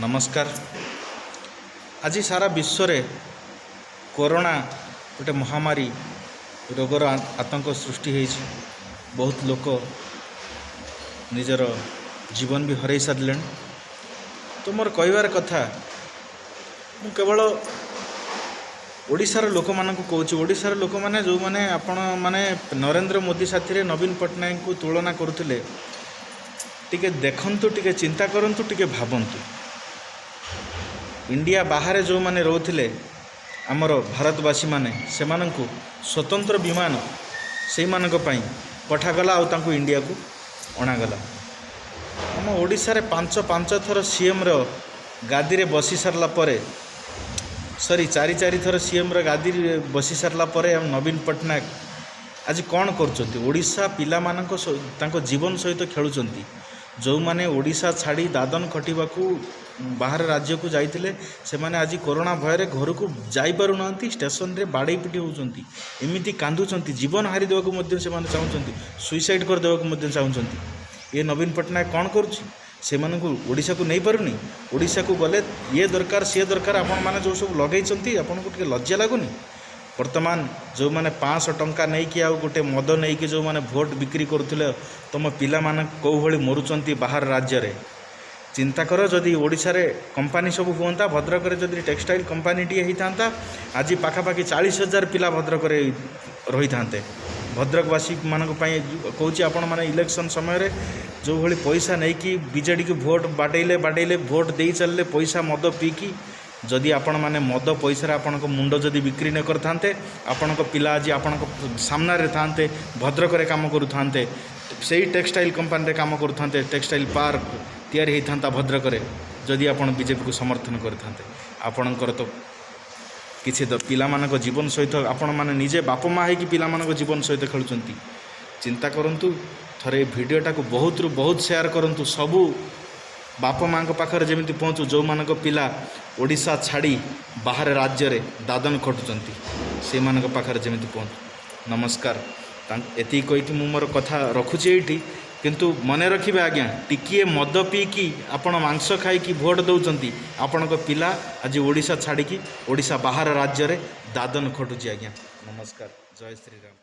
ନମସ୍କାର। ଆଜି ସାରା ବିଶ୍ୱରେ କରୋନା ଗୋଟେ ମହାମାରୀ ରୋଗର ଆତଙ୍କ ସୃଷ୍ଟି ହେଇଛି। ବହୁତ ଲୋକ ନିଜର ଜୀବନ ବି ହରାଇ ସାରିଲେଣି। ତ ମୋର କହିବାର କଥା, ମୁଁ କେବଳ ଓଡ଼ିଶାର ଲୋକମାନଙ୍କୁ କହୁଛି, ଓଡ଼ିଶାର ଲୋକମାନେ, ଯେଉଁମାନେ ଆପଣମାନେ ନରେନ୍ଦ୍ର ମୋଦି ସାଥିରେ ନବୀନ ପଟ୍ଟନାୟକଙ୍କୁ ତୁଳନା କରୁଥିଲେ, ଟିକେ ଦେଖନ୍ତୁ, ଟିକେ ଚିନ୍ତା କରନ୍ତୁ, ଟିକେ ଭାବନ୍ତୁ। ଇଣ୍ଡିଆ ବାହାରେ ଯେଉଁମାନେ ରହୁଥିଲେ ଆମର ଭାରତବାସୀମାନେ, ସେମାନଙ୍କୁ ସ୍ୱତନ୍ତ୍ର ବିମାନ ସେଇମାନଙ୍କ ପାଇଁ ପଠାଗଲା ଆଉ ତାଙ୍କୁ ଇଣ୍ଡିଆକୁ ଅଣାଗଲା। ଆମ ଓଡ଼ିଶାରେ ପାଞ୍ଚ ପାଞ୍ଚ ଥର ସିଏମ୍ର ଗାଦିରେ ବସି ସାରିଲା ପରେ, ସରି, ଚାରି ଚାରି ଥର ସିଏମ୍ର ଗାଦିରେ ବସି ସାରିଲା ପରେ ଆମ ନବୀନ ପଟ୍ଟନାୟକ ଆଜି କ'ଣ କରୁଛନ୍ତି? ଓଡ଼ିଶା ପିଲାମାନଙ୍କ ତାଙ୍କ ଜୀବନ ସହିତ ଖେଳୁଛନ୍ତି। ଯେଉଁମାନେ ଓଡ଼ିଶା ଛାଡ଼ି ଦାଦନ ଖଟିବାକୁ ବାହାର ରାଜ୍ୟକୁ ଯାଇଥିଲେ, ସେମାନେ ଆଜି କରୋନା ଭୟରେ ଘରକୁ ଯାଇପାରୁନାହାନ୍ତି। ଷ୍ଟେସନରେ ବାଡ଼େଇ ପିଟି ହେଉଛନ୍ତି, ଏମିତି କାନ୍ଦୁଛନ୍ତି, ଜୀବନ ହାରିଦେବାକୁ ମଧ୍ୟ ସେମାନେ ଚାହୁଁଛନ୍ତି, ସୁଇସାଇଡ଼୍ କରିଦେବାକୁ ମଧ୍ୟ ଚାହୁଁଛନ୍ତି। ଏ ନବୀନ ପଟ୍ଟନାୟକ କ'ଣ କରୁଛି? ସେମାନଙ୍କୁ ଓଡ଼ିଶାକୁ ନେଇପାରୁନି। ଓଡ଼ିଶାକୁ ଗଲେ ଇଏ ଦରକାର, ସିଏ ଦରକାର। ଆପଣମାନେ ଯେଉଁ ସବୁ ଲଗେଇଛନ୍ତି, ଆପଣଙ୍କୁ ଟିକେ ଲଜ୍ଜା ଲାଗୁନି? ବର୍ତ୍ତମାନ ଯେଉଁମାନେ 500 ଟଙ୍କା ନେଇକି ଆଉ ଗୋଟେ ମଦ ନେଇକି ଯେଉଁମାନେ ଭୋଟ ବିକ୍ରି କରୁଥିଲେ, ତୁମ ପିଲାମାନେ କେଉଁ ଭଳି ମରୁଛନ୍ତି ବାହାର ରାଜ୍ୟରେ, ଚିନ୍ତା କର। ଯଦି ଓଡ଼ିଶାରେ କମ୍ପାନୀ ସବୁ ହୁଅନ୍ତା, ଭଦ୍ରକରେ ଯଦି ଟେକ୍ସଟାଇଲ୍ କମ୍ପାନୀଟିଏ ହେଇଥାନ୍ତା, ଆଜି ପାଖାପାଖି 40,000 ପିଲା ଭଦ୍ରକରେ ରହିଥାନ୍ତେ। ଭଦ୍ରକବାସୀମାନଙ୍କ ପାଇଁ କହୁଛି, ଆପଣମାନେ ଇଲେକ୍ସନ୍ ସମୟରେ ଯେଉଁଭଳି ପଇସା ନେଇକି ବିଜେଡ଼ିକୁ ଭୋଟ ବାଡ଼େଇଲେ, ବାଡ଼େଇଲେ, ଭୋଟ ଦେଇ ଚାଲିଲେ ପଇସା ମଦ ପିଇକି, ଯଦି ଆପଣମାନେ ମଦ ପଇସାରେ ଆପଣଙ୍କ ମୁଣ୍ଡ ଯଦି ବିକ୍ରି ନ କରିଥାନ୍ତେ, ଆପଣଙ୍କ ପିଲା ଆଜି ଆପଣଙ୍କ ସାମ୍ନାରେ ଥାନ୍ତେ, ଭଦ୍ରକରେ କାମ କରୁଥାନ୍ତେ, ସେଇ ଟେକ୍ସଟାଇଲ୍ କମ୍ପାନୀରେ କାମ କରୁଥାନ୍ତେ, ଟେକ୍ସଟାଇଲ୍ ପାର୍କ ତିଆରି ହେଇଥାନ୍ତା ଭଦ୍ରକରେ, ଯଦି ଆପଣ ବିଜେପିକୁ ସମର୍ଥନ କରିଥାନ୍ତେ। ଆପଣଙ୍କର ତ କିଛି ତ ପିଲାମାନଙ୍କ ଜୀବନ ସହିତ, ଆପଣମାନେ ନିଜେ ବାପା ମା ହେଇକି ପିଲାମାନଙ୍କ ଜୀବନ ସହିତ ଖେଳୁଛନ୍ତି। ଚିନ୍ତା କରନ୍ତୁ ଥରେ। ଏ ଭିଡ଼ିଓଟାକୁ ବହୁତରୁ ବହୁତ ସେୟାର କରନ୍ତୁ, ସବୁ ବାପା ମାଆଙ୍କ ପାଖରେ ଯେମିତି ପହଞ୍ଚୁ, ଯେଉଁମାନଙ୍କ ପିଲା ଓଡ଼ିଶା ଛାଡ଼ି ବାହାର ରାଜ୍ୟରେ ଦାଦନ ଖଟୁଛନ୍ତି, ସେଇମାନଙ୍କ ପାଖରେ ଯେମିତି ପହଞ୍ଚୁ। ନମସ୍କାର। ଏତିକି କହିକି ମୁଁ ମୋର କଥା ରଖୁଛି ଏଇଠି। କିନ୍ତୁ ମନେ ରଖିବେ ଆଜ୍ଞା, ଟିକିଏ ମଦ ପିଇକି ଆପଣ ମାଂସ ଖାଇକି ଭୋଟ ଦେଉଛନ୍ତି, ଆପଣଙ୍କ ପିଲା ଆଜି ଓଡ଼ିଶା ଛାଡ଼ିକି ଓଡ଼ିଶା ବାହାର ରାଜ୍ୟରେ ଦାଦନ ଖଟୁଛି ଆଜ୍ଞା। ନମସ୍କାର, ଜୟ ଶ୍ରୀରାମ।